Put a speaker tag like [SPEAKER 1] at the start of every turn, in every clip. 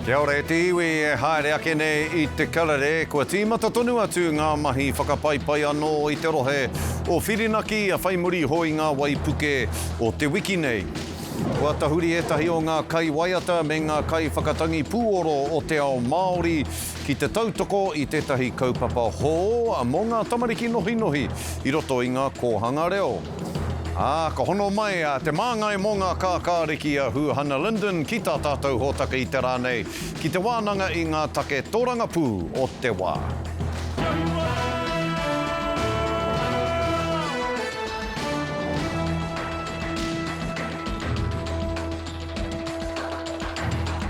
[SPEAKER 1] Kia ora e te iwi e haere ake nei i te karere, kua tīmata tonu atu ngā mahi whakapaipai anō i te rohe o Whirinaki a whai muri iho i ngā waipuke o te wiki nei. Kua tahuri ētahi o ngā kaiwaiata me ngā kaiwhakatangi pūoro o te ao Māori ki te tautoko i tētahi kaupapa hou mō ngā tamariki nohinohi i roto i ngā kōhanga reo. Ā, ka hono mai a te māngai mō ngā kākāriki a Huhana Lyndon ki tā tātou hōtaka i te rā nei, ki te wānanga i ngā take tōrangapū o te wā.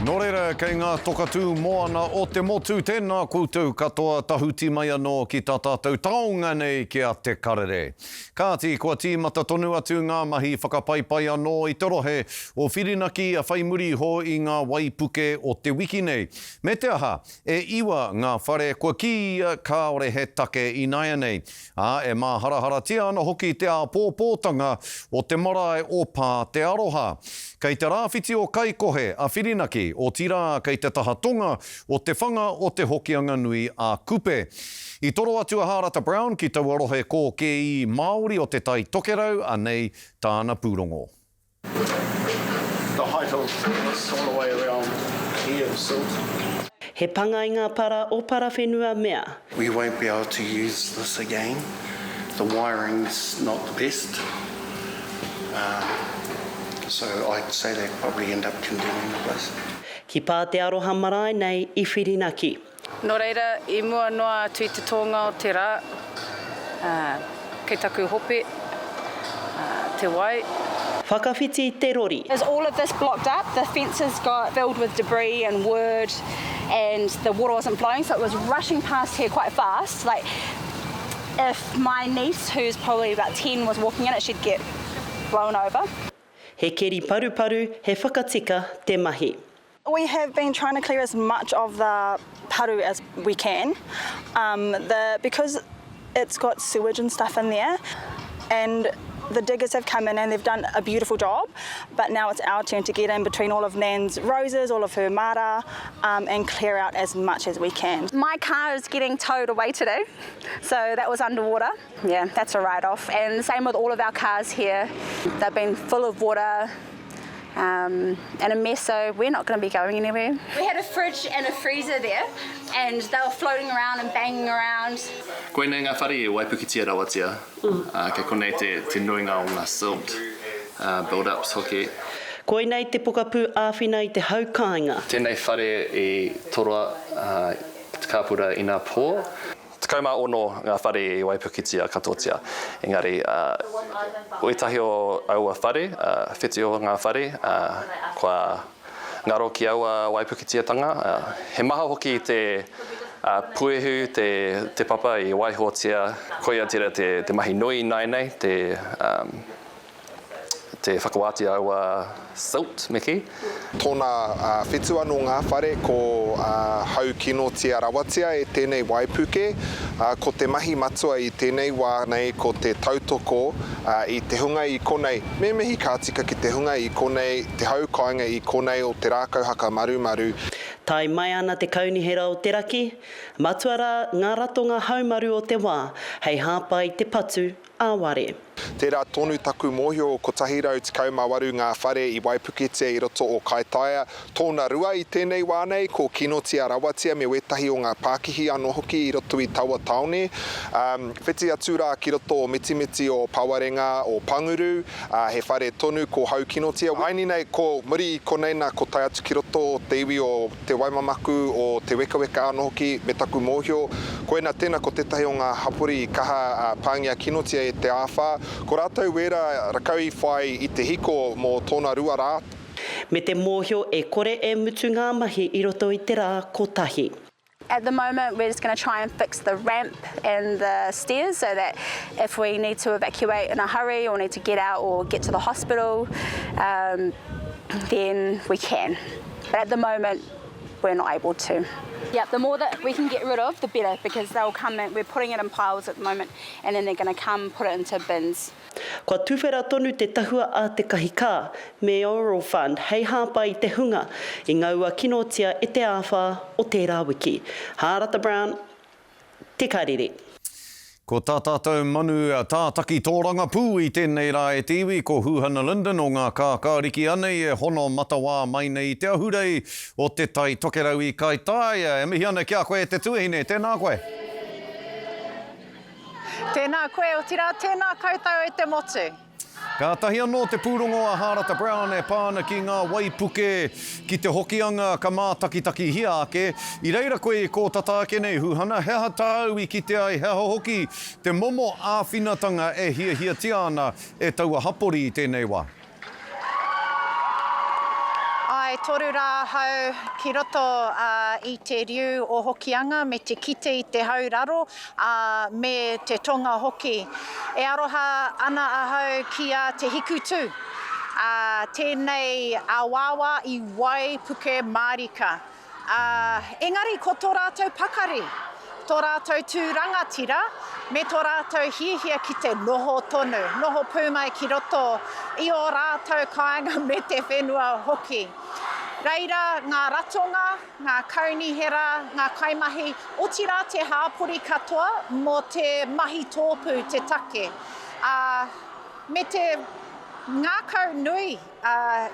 [SPEAKER 1] Nō reira, kei ngā toka tū moana o te motu, tēnā koutou katoa, tahuti mai anō ki tā tātou taonga nei ki a Te Karere. Kāti, kua tīmata tonu atu ngā mahi whakapaipai anō i te rohe o Whirinaki a whai muri iho i ngā waipuke o te wiki nei. Me te aha, e iwa ngā whare kua kīia kāore he take ināianei. Ā, e māharaharatia ana hoki te āpōpōtanga o te marae o Pā Te Aroha. Kei te rāwhiti o Kaikohe a Whirinaki, otirā kei te taha tonga o te whanga o Te Hokianga Nui a Kupe. I toro atu a Hārata Brown ki taua rohe kōkēī Māori o Te Tai Tokerau, anei tāna pūrongo.
[SPEAKER 2] The height of this all the way around here is silt.
[SPEAKER 3] He panga i nga para o Parawhenua mea.
[SPEAKER 2] We won't be able to use this again, the wiring's not the best, so I'd say they'd probably end up condemning the place.
[SPEAKER 3] Ki Pa Te Aroha marae nei i Whirinaki.
[SPEAKER 4] Nō reira, i mua noa atu i te tōnga o te rā, ā, kei taku hope, ā, te wai.
[SPEAKER 3] Whakawhiti te rori.
[SPEAKER 5] Is all of this blocked up, the fences got filled with debris and wood and the water wasn't flowing so it was rushing past here quite fast, like if my niece who's probably about 10 was walking in it she'd get blown over.
[SPEAKER 3] He keri paruparu, he whakatika te mahi.
[SPEAKER 5] We have been trying to clear as much of the paru as we can um, the, because it's got sewage and stuff in there and the diggers have come in and they've done a beautiful job but now it's our turn to get in between all of Nan's roses, all of her mara um, and clear out as much as we can. My car is getting towed away today so that was underwater. Yeah, that's a write-off and the same with all of our cars here. They've been full of water um, and a mess, so we're not going to be going anywhere. We had a fridge and a freezer there, and they were floating around and banging around.
[SPEAKER 6] Koinei ngā whare i waipuketia rawatia, ā, kei konei te, te nuinga o ngā silt, ā, build-ups hoki.
[SPEAKER 3] Koinei te pokapū āwhina i te hau kāinga.
[SPEAKER 6] Tēnei whare i toroa, ā, ki te kāpura inapō. 16 ngā whare i waipuketia katoatia, engari ētahi o aua whare, whiti o ngā whare, kua ngaro ki aua waipuketiatanga. He maha hoki te puehu, te papa i waihotia, koia tērā te mahi nui ināianei, te. Te whakawātea aua silt, me kī.
[SPEAKER 7] Tōna whetu anō ngā whare ko haukinotia rawatia e tēnei waipuke. Ko te mahi matua i tēnei wā nei ko te tautoko i te hunga i konei, me mihi ka tika ki te hunga i konei, te hau kāinga i konei o Te Rākau Hakamarumaru.
[SPEAKER 3] Tae mai ana te Kaunihera o te Raki, matua rā ngā ratonga haumaru o te wā hei hāpai i te patu ā-ware.
[SPEAKER 7] Tērā tonu taku mōhio 118 ngā whare i waipuketia i roto o Kaitaia, tōna rua i tēnei wā nei, ko Kinotia Rawatia me wētahi o ngā pākihi anō hoki i roto i taua tāone. Whiti atu rā ki roto o Mitimiti o Pawarenga o Panguru, he whare tonu ko Haukinotia. Aini nei, ko muri i konei nā ko tae atu ki roto o te iwi o Te Waimamaku, o Te Wekaweka anō hoki, me taku mōhio, koina tēnā ko tētahi o ngā hapori i kaha pāngia kinotia e te āwhā. Ko rātou wērā rakau i whai i te hiko mō tōna rua rā.
[SPEAKER 3] Me te mōhio e kore e mutu ngā mahi i roto i te rā kotahi.
[SPEAKER 5] At the moment we're just going to try and fix the ramp and the stairs so that if we need to evacuate in a hurry or need to get out or get to the hospital um, then we can. But at the moment. we're not able to. Yeah, the more that we can get rid of, the better, because they'll come and we're putting it in piles at the moment, and then they're going to come put it into bins.
[SPEAKER 3] Kua tuwhera tonu te tahua a Te Kahikā, Mayoral Fund hei hāpai i te hunga i ngaua kinotia e te āwhā o tērā wiki. Hārata Brown, Te Karere.
[SPEAKER 1] Ko tā tātou manu tātaki tōrangapū i tēnei rā e te iwi, ko Huhana Lyndon o ngā Kākāriki anei e hono matawā mai nei i te ahurei o Te Tai Tokerau i Kaitāia. E mihi ana ki a koe e te tuahine, tēnā koe.
[SPEAKER 4] Tēnā koe, otirā tēnā koutou e te motu.
[SPEAKER 1] Kātahi anō te pūrongo a Hārata Brown e pā ana ki ngā waipuke ki te Hokianga ka mātakitakihia ake. I reira koe i kō tata ake nei, Huhana, he aha tāu i kite ai, he aha hoki te momo āwhinatanga e hiahiatia ana e taua hapori i tēnei wā?
[SPEAKER 4] Āe, toru rā ahau ki roto i te riu o Hokianga me te kite i te hau raro, ā, me te tonga hoki. E aroha ana ahau ki a Te Hikutū, ā, tēnei awaawa i waipuke mārika. Ā, engari ko tō rātou pakari, tō rātou tū rangatira, me tō rātou hiahia ki te noho tonu, noho pūmau ki roto i ō rātou kāinga me te whenua hoki. Reira ngā ratonga, ngā kaunihera, ngā kaimahi, otirā te hāpori katoa mō te mahi tōpū te take, ā, me te ngākau nui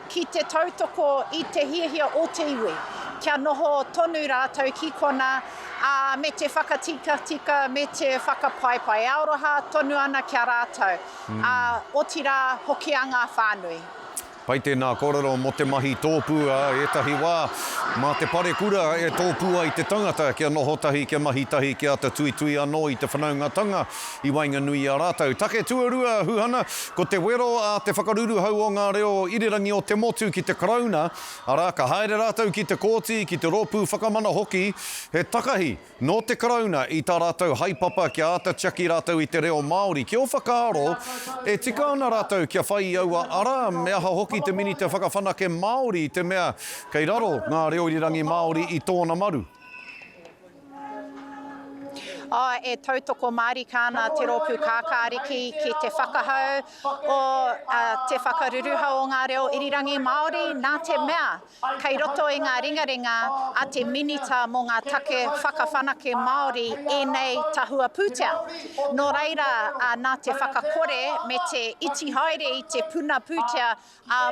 [SPEAKER 4] ki te tautoko i te hiahia o te iwi kia noho tonu rātou ki konā, ā, me te whakatikatika, me te whakapaipai. E aroha tonu ana ki a rātou, ā, otirā Hokianga whānui.
[SPEAKER 1] Pai tēnā kōrero mō te mahi tōpū, ā, ētahi wā, mā te parekura e tōpū ai te tangata kia noho tahi, kia mahi tahi, kia ata tuitui anō i te whanaungatanga i waenganui i a rātou. Take tuarua, Huhana, ko te wero a te whakaruruhau o ngā reo irirangi o te motu ki te Karauna, arā, ka haere rātou ki te kōti, ki te Rōpū Whakamana hoki, he takahi nō te Karauna i tā rātou haepapa kia āta tiaki rātou i te reo Māori. Ki ō whakaaro, e tika ana rātou kia whai i aua ara, me aha hoki te Minita Whakawhanake Māori i te mea kei raro ngā reo irirangi Māori i tōna maru?
[SPEAKER 4] Āe, e tautoko mārika ana te Rōpū Kākāriki ki te whakahau o te whakaruruhau o ngā reo irirangi Māori nā te mea kei roto i ngā ringaringa a te Minita mō ngā take whakawhanake Māori ēnei tahua pūtea. Nō reira, nā te whakakore me te iti haere i te puna pūtea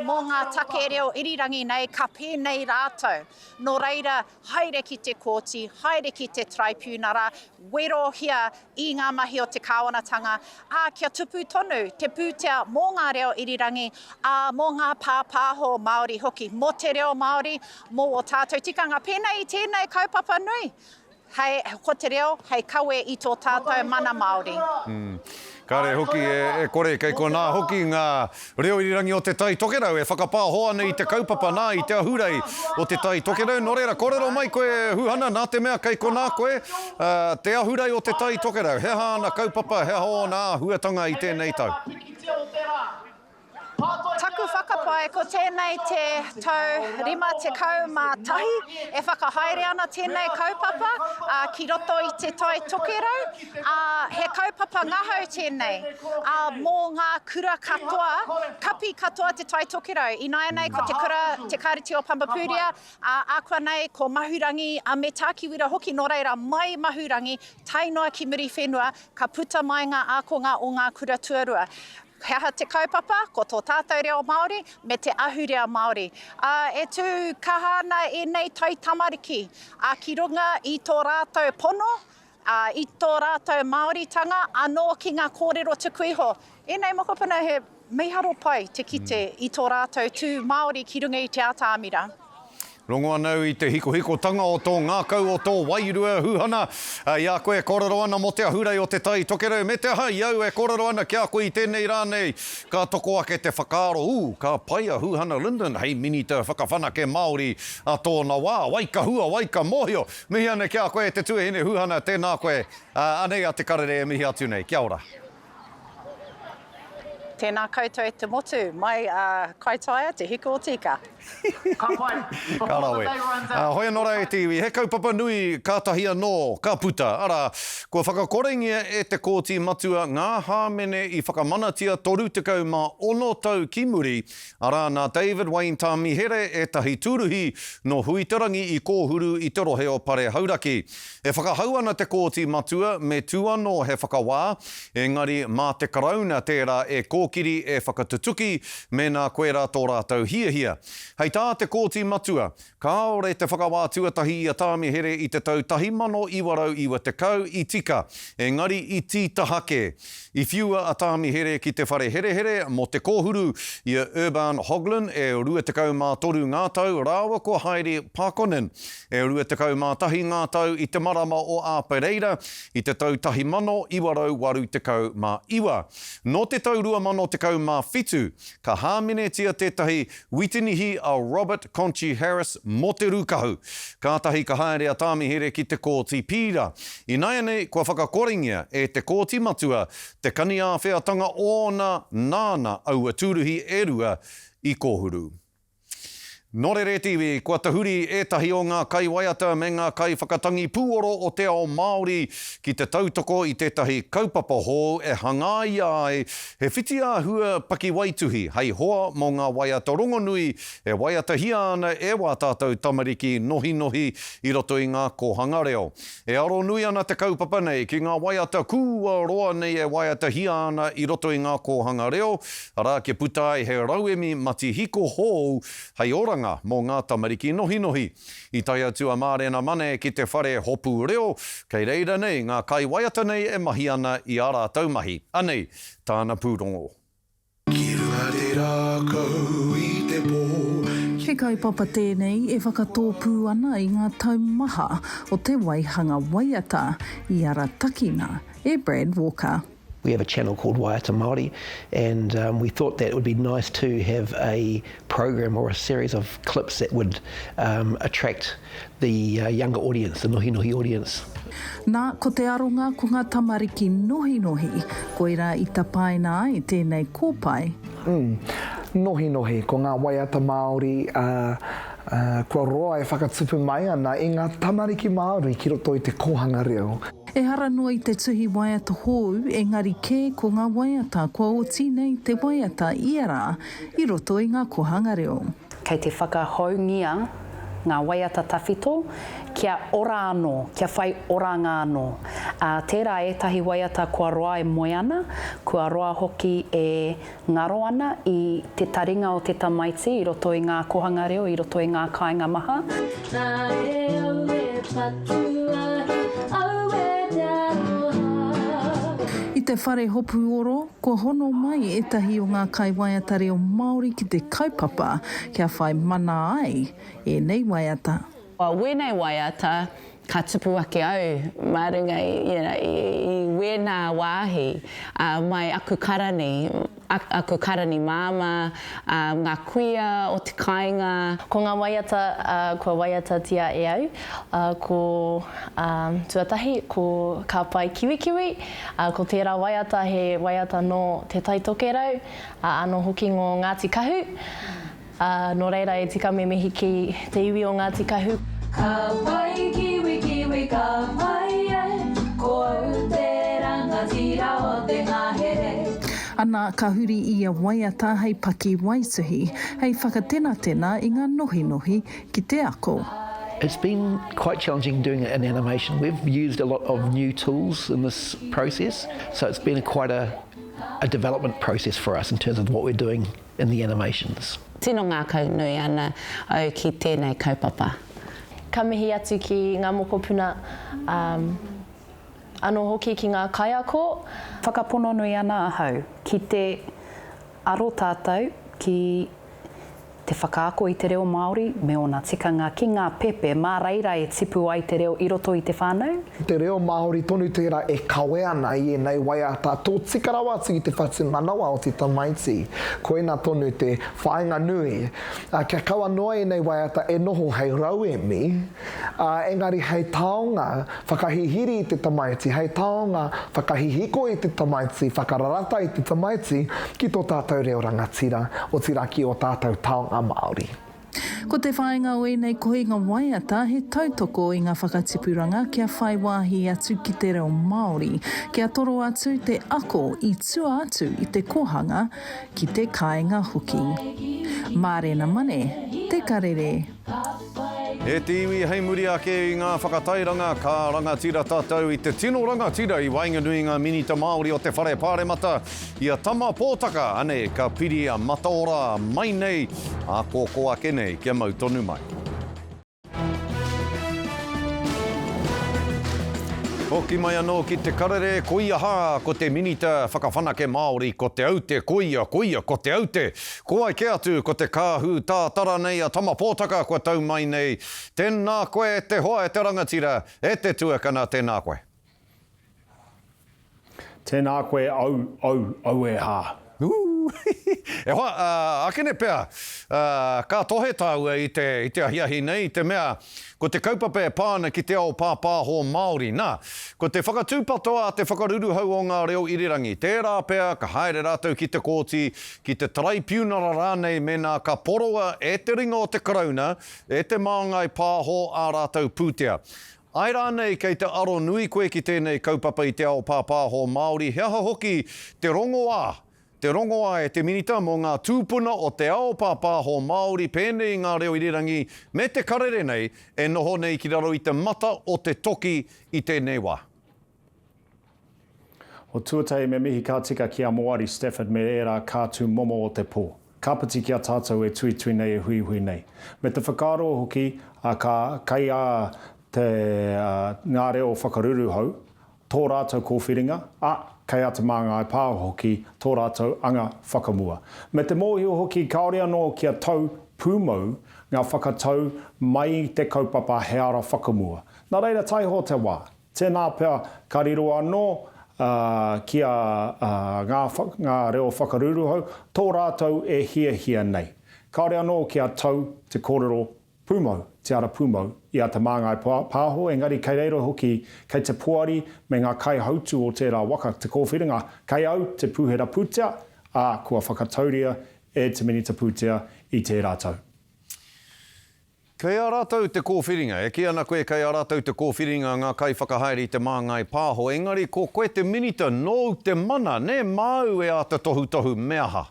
[SPEAKER 4] mō ngā take reo irirangi nei ka pēnei rātou. Nō reira, haere ki te kōti, haere ki te taraipiunara, werohia i ngā mahi o te kāwanatanga, ā, kia tupu tonu te pūtea mō ngā reo irirangi, ā, mō ngā pāpāho Māori hoki, mō te reo Māori, mō ō tātou tikanga. Pēnei i tēnei kaupapa nui, hei, ko te reo hei kawe i tō tātou mana Māori.
[SPEAKER 1] Kāre hoki e kore, kei konā hoki ngā reo irirangi o Te Tai Tokerau e whakapāho ana i te kaupapa nā, i te ahurei o Te Tai Tokerau. Nō reira, kōrero mai koe, Huhana, nā te mea kei konā koe, te ahurei o Te Tai Tokerau. He aha āna kaupapa, he aha ōna āhuatanga i tēnei tau?
[SPEAKER 4] Taku whakapae ko tēnei te tau 51 e whakahaere ana tēnei kaupapa ki roto i Te Tai Tokerau, ā, he kaupapa ngahau tēnei mō ngā kura katoa, kapi katoa Te Tai Tokerau. Ināianei ko te kura Te Kāreti o Pamapūria, ā, ākuanei ko Mahurangi, ā, me Tākiwira hoki, nō reira mai Mahurangi tae noa ki Muriwhenua ka puta mai ngā ākonga o ngā kura tuarua. He aha te kaupapa? Ko tō tātou reo Māori me te ahurea Māori. Ā, e tū kaha ana ēnei taitamariki, ā, ki runga i tō rātou pono, ā, i tō rātou Māoritanga anō ki ngā kōrero tuku iho. Ēnei mokopuna he mīharo pai te kite i tō rātou tū Māori ki runga i te atamira.
[SPEAKER 1] Rongo ana au i te hikohikotanga o tō ngākau, o tō wairua, Huhana, i a koe e kōrero ana mō te ahurei o Te Tai Tokerau, me te aha i au e kōrero ana ki a koe i tēnei rā nei, ka toko ake te whakaaro, ū, ka pai a Huhana Lyndon hei Minita Whakawhanake Māori a tōna wā. Wai ka hua, wai ka mōhio. Mihi ana ki a koe e te tuahine Huhana, tēnā koe. Anei a Te Karere e mihi atu nei. Kia ora.
[SPEAKER 4] Tēnā koutou e te motu, mai a Kaitaia, Te Hiku o Tīka.
[SPEAKER 8] Ka pai.
[SPEAKER 1] Ka rawe. Hoi anō rā e te iwi, he kaupapa nui kātahi anō ka puta, arā, kua whakakorengia e te Kōti Matua ngā hāmene i whakamanatia 36 tau ki muri, arā, nā David Wayne Tāmihere ētahi tūruhi nō Huiterangi i kōhuru i te rohe o Pare Hauraki. E whakahau ana te Kōti Matua me tū anō he whakawā, engari mā te Karauna tērā e kōkiri e whakatutuki mēnā koirā tō rātou hiahia. Hei tā te Kōti Matua, kāore te whakawā tuatahi i a Tāmihere i te tau 1990 i tika, engari i tītaha kē. I whiua a Tāmihere ki te whare herehere mō te kōhuru i a Urban Hoglin e 23 ngā tau rāua ko Heidi Parkonen e 21 ngā tau i te marama o Āpereira i te tau 1989. Nō te tau 2017, ka hāmenetia tētahi witinihi a Robert Conchi Harris mō te rūkahu. Kātahi ka haere a Tāmihere ki te Kōti Pīra. Ināianei kua whakakorengia e te Kōti Matua te kaniāwheatanga ōna nāna aua tūruhi e rua i kōhuru. Nō reira e te iwi, kua tahuri ētahi o ngā kaiwaiata me ngā kaiwhakatangi pūoro o te ao Māori ki te tautoko i tētahi kaupapa hou e hangaia ai he whitiāhua pakiwaituhi hei hoa mō ngā waiata rongonui e waiatahia ana e wā tātou tamariki nohinohi i roto i ngā kōhanga reo. E aro nui ana te kaupapa nei ki ngā waiata kua roa nei e waiatahia ana i roto i ngā kōhanga reo, arā, kia puta ai he rauemi matihiko hou hei oranga mō ngā tamariki nohinohi. I tae atu a Mārena Mane ki te whare hopu reo, kei reira nei ngā kaiwaiata nei e mahi ana i ā rātou mahi. Anei tāna pūrongo.
[SPEAKER 9] Ki runga te rākau i te pō.
[SPEAKER 10] He kaupapa tēnei e whakatōpū ana i ngā tau maha o te waihanga waiata i aratakina e Brad Walker.
[SPEAKER 11] We have a channel called Waiata Māori and we thought that it would be nice to have a program or a series of clips that would attract the younger audience, the nohinohi audience.
[SPEAKER 10] Nā, ko te aronga ko ngā tamariki nohinohi, koirā i tapaina ai tēnei kōpae.
[SPEAKER 12] Mm. Nohinohi, ko ngā waiata Māori, ā, ā, kua roa e whakatupu mai ana i ngā tamariki Māori ki roto i te kōhanga reo.
[SPEAKER 10] Ehara noa i te tuhi waiata hou, engari kē ko ngā waiata kua oti nei te waiata ia rā i roto i ngā kōhanga reo.
[SPEAKER 13] Kei te whakahoungia ngā waiata tawhito kia ora anō, kia whai oranga anō. Ā, tērā ētahi waiata kua roa e moe ana, kua roa hoki e ngaro ana i te taringa o te tamaiti i roto i ngā kōhanga reo, i roto i ngā kāinga maha.
[SPEAKER 14] Nā e au e patu ahi, aue te aroha.
[SPEAKER 10] I te whare hopu oro, Kua hono mai ētahi o ngā kaiwaiata reo Māori ki te kaupapa kia whai mana ai ēnei waiata.
[SPEAKER 15] Wēnei waiata ka tupu ake au mā runga i, you know, i wēnā wāhi, mai aku karani, aku karani māmā, ngā kuia o te kāinga.
[SPEAKER 16] Ko ngā waiata kua waiatatia e au, ko, tuatahi, ko Ka Pai Kiwikiwi, Ā, ko tērā waiata he waiata nō Te Tai Tokerau, ā, anō hoki ngō Ngāti Kahu. Ā, nō reira e tika me mihi ki te iwi o Ngāti Kahu.
[SPEAKER 14] Ka pai kiwikiwi ka pai e, ko au te rangatira o te ngahere.
[SPEAKER 10] Ana, ka huri i ia waiata hei paki waituhi, hei whakatenatena i ngā nohinohi ki te ako.
[SPEAKER 11] It's been quite challenging doing it in animation. We've used a lot of new tools in this process, so it's been a quite a, a development process for us in terms of what we're doing in the animations.
[SPEAKER 15] Tino ngākau nui ana au ki tēnei kaupapa.
[SPEAKER 16] Ka mihi atu ki ngā mokopuna, anō hoki ki ngā kaiako.
[SPEAKER 13] Whakapono nui ana ahau ki te aro tātou ki Te whakaako i te reo Māori me ōna tikanga ki ngā pepe, mā reira e tipu ai te reo i roto i te whānau.
[SPEAKER 12] Te reo Māori tonu tērā e kawe ana i ēnei waiata tōtika rawa atu i te whatumanawa o te tamaiti. Koina tonu te whāinga nui, kia kaua noa ēnei waiata e noho hei rauemi, ā, engari hei taonga whakahihiri i te tamaiti, hei taonga whakahihiko i te tamaiti, whakararata i te tamaiti ki tō tātou reo rangatira, otirā ki ō tātou taonga Māori.
[SPEAKER 10] Ko te whāinga o ēnei kohinga waiata he tautoko i ngā whakatipuranga kia whai wāhi atu ki te reo Māori, kia toro atu te ako i tua atu i te kōhanga, ki te kāinga hoki. Mārena Mane, Te Karere.
[SPEAKER 1] E te iwi, hei muri ake i ngā whakatairanga, ka rangatira tātou i te tino rangatira i waenganui i ngā Minita Māori o te Whare Pāremata, i a Tama Pōtaka, anei ka piri a Mataora mai nei, ā kōkō ake nei kia mau tonu mai. Hoki mai anō ki te karere, koia hā, ko te Minita Whakawhanake Māori, ko Te Aute, koia, koia, ko Te Aute. Ko wai kē atu, ko te kāhu tātara nei a Tama Pōtaka kua tau mai nei. Tēnā koe e te hoa, e te rangatira, e te tuakana, tēnā koe.
[SPEAKER 8] Tēnā koe au, au, au e hā.
[SPEAKER 1] E hoa, akene pea, ka tohe tāua i te, i te ahiahi nei, i te mea, ko te kaupapa e pā ana ki te ao pāpāho Māori. Nā, ko te whakatūpato a te whakaruruhau o ngā reo irirangi, tērā pea ka haere rātou ki te kōti, ki te taraipiunara rānei mēnā ka poroa e te ringa o te Karauna, e Te Māngai Pāho ā rātou pūtea. Āe rānei kei te aro nui koe ki tēnei kaupapa i te ao pāpāho Māori, he aha hoki te rongoā, te rongoā e te Minita mō ngā tūpuna o te ao pāpāho Māori pēnei i ngā reo irirangi me te karere nei e noho nei ki raro i te mata o te toki i tēnei wā?
[SPEAKER 8] O tuatahi me mihi ka tika ki a Moari Stafford me ērā kātū momo o te pō. Kāpiti ki a tātou e tuitui nei e huihui nei. Me te whakaaro hoki a ka kei a te ngā reo whakaruruhau tō rātou kōwhiringa, a, kei a Te Māngai Pāho hoki tō rātou anga whakamua. Me te mōhio hoki kāore anō kia tau pūmau ngā whakatau mai i te kaupapa He Ara Whakamua. Nā reira taihoa te wā. Tēnā pea ka riro anō ki a ngā ngā reo whakaruruhau tō rātou e hiahia nei. Kāore anō kia tau te kōrero pūmau, te ara pūmau, i a Te Māngai Pāho, engari kei reira hoki, kei te poari me ngā kaihautū o tērā waka te kōwhiringa, kei au te pūhera pūtea, ā, kua whakatauria e te Minita Pūtea i tērā tau.
[SPEAKER 1] Kei a rātou te kōwhiringa, e kī ana koe kei a rātou te kōwhiringa ngā kaiwhakahaere i Te Māngai Pāho, engari ko koe te Minita, nōu te mana, nē, māu e āta tohutohu me aha?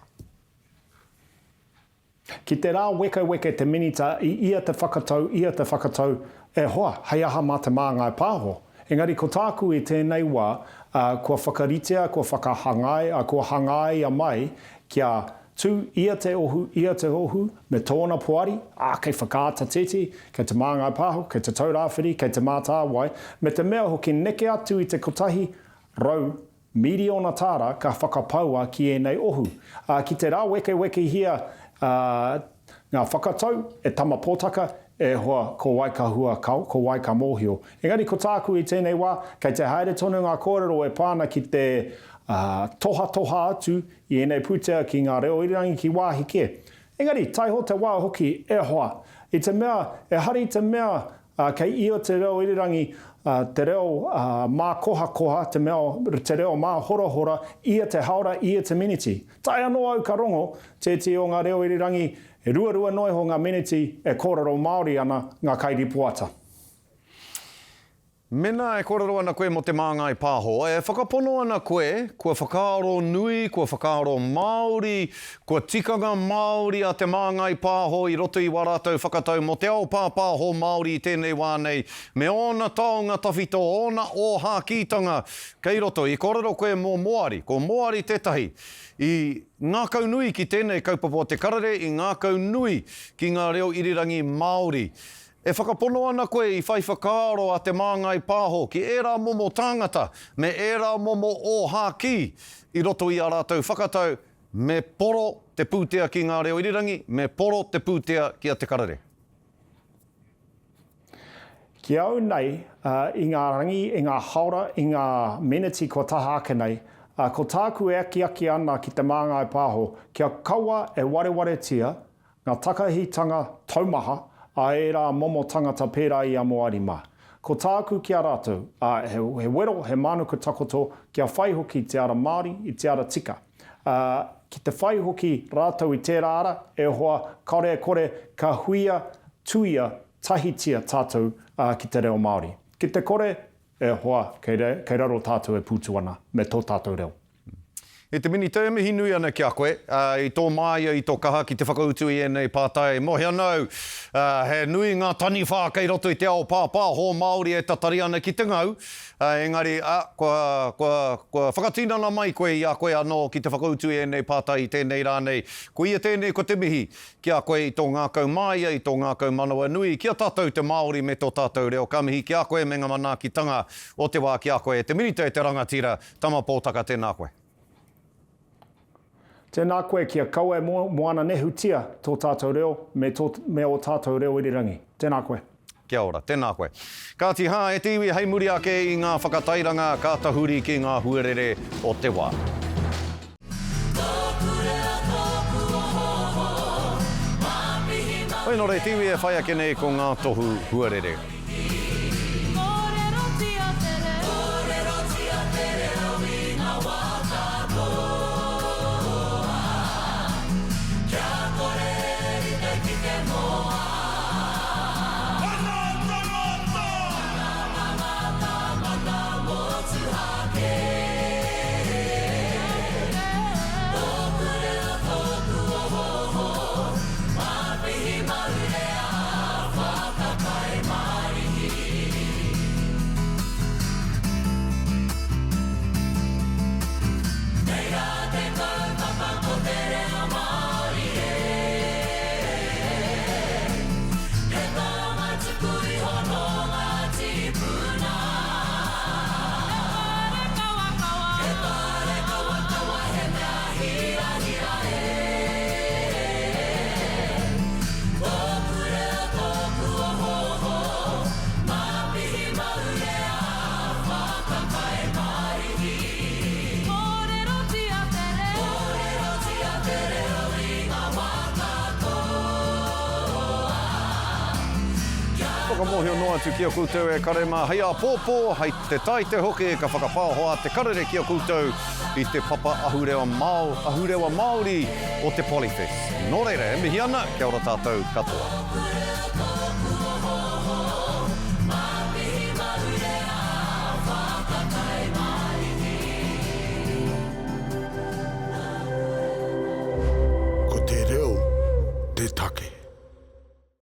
[SPEAKER 8] Ki te rāwekeweke te Minita i ia te whakatau, ia te whakatau, e hoa, hei aha mā Te Māngai Pāho? Engari ko tāku i tēnei wā, kua whakaritea, kua whakahangai, kua hangaia mai kia Tū ia te ohu, ia te ohu, me tōna poari, ā, kei Whakaata Titi, kei Te Māngai Pāho, kei Te Taurāwhiri, kei Te Mātāwai, me te mea hoki neke atu i te 100 miriona tāra ka whakapaua ki ēnei ohu. Ā, ki te rāwekewekehia ngā whakatau e Tama Pōtaka, e hoa, ko wai ka hua, ko wai ka mōhio. Engari ko tāku i tēnei wā, kei te haere tonu ngā kōrero e pā ana ki te tohatoha atu i ēnei pūtea ki ngā reo irirangi ki wāhi kē. Engari, taiho te wā hoki, e hoa, i te mea, ehara i te mea kei ia te reo irirangi, te reo mākohakoha, te mea, te reo māhorahora, ia te haora, ia te miniti. Tae anō au ka rongo, tētehi o ngā reo irirangi, e ruarua noa iho ngā miniti e kōrero Māori ana ngā kairipoata.
[SPEAKER 1] Mēnā e kōrero ana koe mō Te Māngai Pāho, e whakapono ana koe kua whakaaro nui, kua whakaaro Māori, kua tikanga Māori a Te Māngai Pāho i roto i wā rātou whakatau mō te ao pāpāho Māori i tēnei wā nei, me ōna taonga tawhito, ōna ōhākītanga kei roto. I kōrero koe mō Moari, ko Moari tētahi i ngākaunui ki tēnei kaupapa o Te Karere, i ngākaunui ki ngā reo irirangi Māori. E whakapono ana koe i whai whakaaro a Te Māngai Pāho ki ērā momo tāngata me ērā momo ōhākī i roto i ā rātou whakatau me poro te pūtea ki ngā reo irirangi, me poro te pūtea ki a Te Karere?
[SPEAKER 8] Ki au nei, i ngā rangi, i ngā haora, i ngā meneti kua taha ake nei, ko tāku e akiaki ana ki Te Māngai Pāho, kia kaua e warewaretia Ngā takahitanga taumaha a ērā momo tangata pērā i a Moari mā. Ko tāku ki a rātou, ā, he, he wero, he mānuku takoto, kia whai hoki i te ara Māori, i te ara tika. Ā, Ki te whai hoki rātou i tērā ara, e hoa, kāore e kore, ka huia, tuia, tahitia tātou ki te reo Māori. Ki te kore, e hoa, kei, kei raro tātou e pūtu ana me tō tātou reo.
[SPEAKER 1] E te Minita, e mihi nui ana ki a koe, i tō māia, i tō kaha ki te whakautu i ēnei pātai. Mōhio ana au, he nui ngā taniwha kei roto i te ao pāpāho Māori e tatari ana ki te ngau, engari, kua, kua, kua whakatinana mai koe i a koe anō ki te whakautu i ēnei pātai i tēnei rā nei. Koia tēnei ko te mihi ki a koe i tō ngākau māia, i tō ngākau manawanui, ki a tātou te Māori me tō tātou reo. Ka mihi ki a koe me ngā manaakitanga o te wā ki a koe e te Minita, e te rangatira, Tama Pōtaka, tēnā koe.
[SPEAKER 8] Tēnā koe kia kaua e moana nehutia tō tātou reo me tō, me ō tātou reo irirangi. Tēnā koe.
[SPEAKER 1] Kia ora, tēnā koe. Kāti hā, e te iwi hei muri ake i ngā whakatairanga ka tahuri ki ngā huarere o te wā. Hoi nō reira te iwi e whai ake nei ko ngā tohu huarere. Whakamōhio noa atu ki a koutou e kare mā, hei āpōpō, hei te Taite hoki ka whakapāho a Te Karere ki a koutou i te papa ahurewa, ahurewa Māori o te Polyfest. Nō reira, e mihi ana, kia ora tātou katoa.